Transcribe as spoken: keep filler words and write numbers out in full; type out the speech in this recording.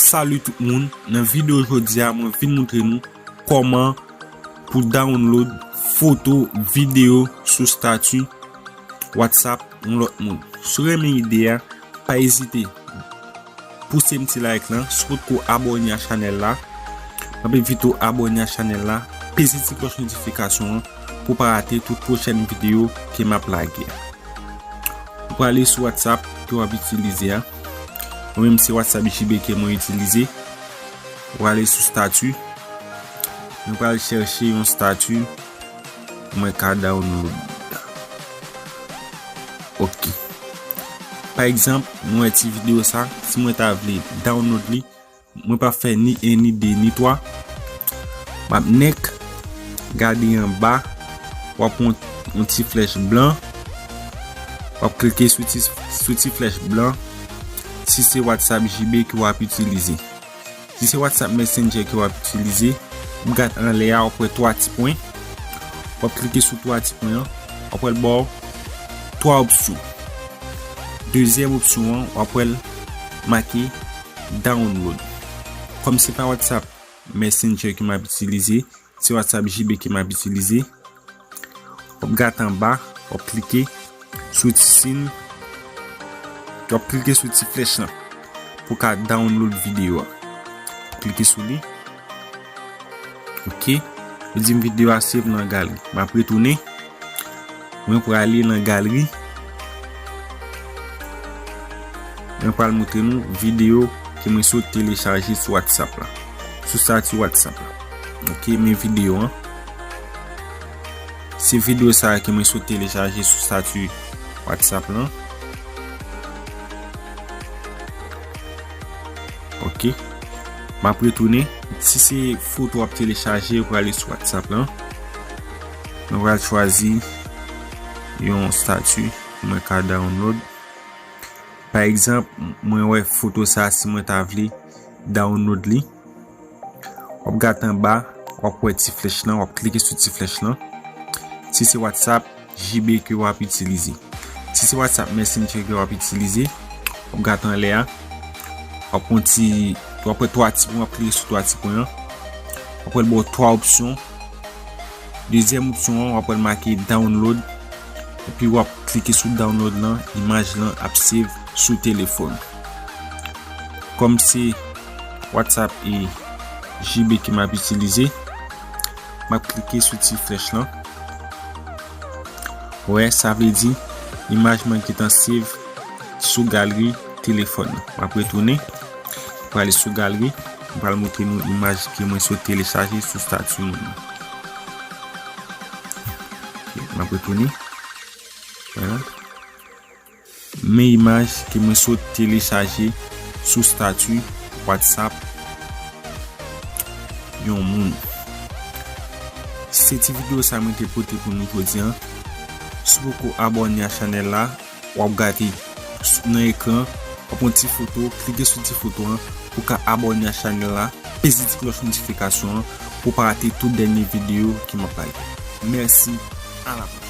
Salut tout moun, nan videyo jodi a mwen vin montre nou kòman pou download foto, videyo sou stati WhatsApp yon lòt moun. Si w renmen ide a, pa ezite pouse m ti like lan. Si w potko abòne a chanèl la, m ap envite w abòne a chanèl la, peze ti klòch notifikasyon an pou w pa rate tout pwochèn videyo ke m ap lage. Ou prale sou WhatsApp ke w ap itilize a. Mwen menm se WhatsApp J B ke mwen itilize. Ou prale sou stati. Mwen pral chèche yon stati mwen ka download. Ok. Pa egzanp, mwen wè ti videyo sa, si mwen ta vle download li, mwen pa fè ni en, ni de, ni twa. M ap nèk gade anba, w ap wè yon, yon ti flèch blan. W ap klike sou ti, sou ti flèch blan. Si se WhatsApp J B ke w ap itilize. Si se WhatsApp Messenger ke w ap itilize, w ap gade anlè a, w ap wè twa ti pwen. W ap klike sou twa ti pwen an, w ap wè l ba w twa opsyon. Dezyèm opsyon an, w ap wè l make download. Kòm se pa WhatsApp Messenger ke m ap itilize, se WhatsApp J B ke m ap itilize. W ap gade anba, w ap klike sou ti siy, w ap klike sou ti flèch lan pou w ka download videyo a. Klike sou li. Ok. Yo di m videyo a save nan galri. M ap retounen. Mwen prale nan galri. Mwen pral montre nou videyo ke mwen sot telechaje sou WhatsApp la. Sou stati WhatsApp la. Ok, men videyo an. Se videyo sa a ke mwen sot telechaje sou stati WhatsApp lan. Ok. M ap retounen. Si se foto w ap telechaje, ou prale sou WhatsApp lan. Mwen pral chwazi yon stati mwen ka download. Pa egzanp, mwen wè foto sa a, si mwen ta vle download li. W ap gade anba, w ap wè ti flèch lan, w ap klike sou ti flèch lan. Si se WhatsApp J B ke w ap itilize. Si se WhatsApp Messenger ke w ap itilize, w ap gade anlè a, w ap wè ti, w ap wè twa ti pwen, w ap klike sou twa ti pwen an. W ap wè l ba w twa opsyon. Dezyèm opsyon an, w ap wè l make download. Epi w ap klike sou download lan, imaj lan ap save sou telefòn. Kòm se WhatsApp e J B ke m ap itilize, m ap klike sou ti flèch lan. Wè, sa vle di imaj mwen gentan save sou galri telefòn nan. M ap retounen. Prale sou galri. M pral montre nou imaj ke mwen sot telechaje sou stati moun nan. Ok, m ap retounen. Vwala. Men imaj ke mwen sot telechaje sou stati WhatsApp yon moun. Se ti videyo sa mwen te pote pou nou jodi an. Si w poko abòne a chanèl la, w ap gade nan ekran, w ap wè yon ti foto, klike sou ti foto an pou w ka abòne a chanèl la, peze ti klòch notifikasyon an pou w pa rate tout dènye videyo ke m ap lage. Mèsi, a la pwochèn.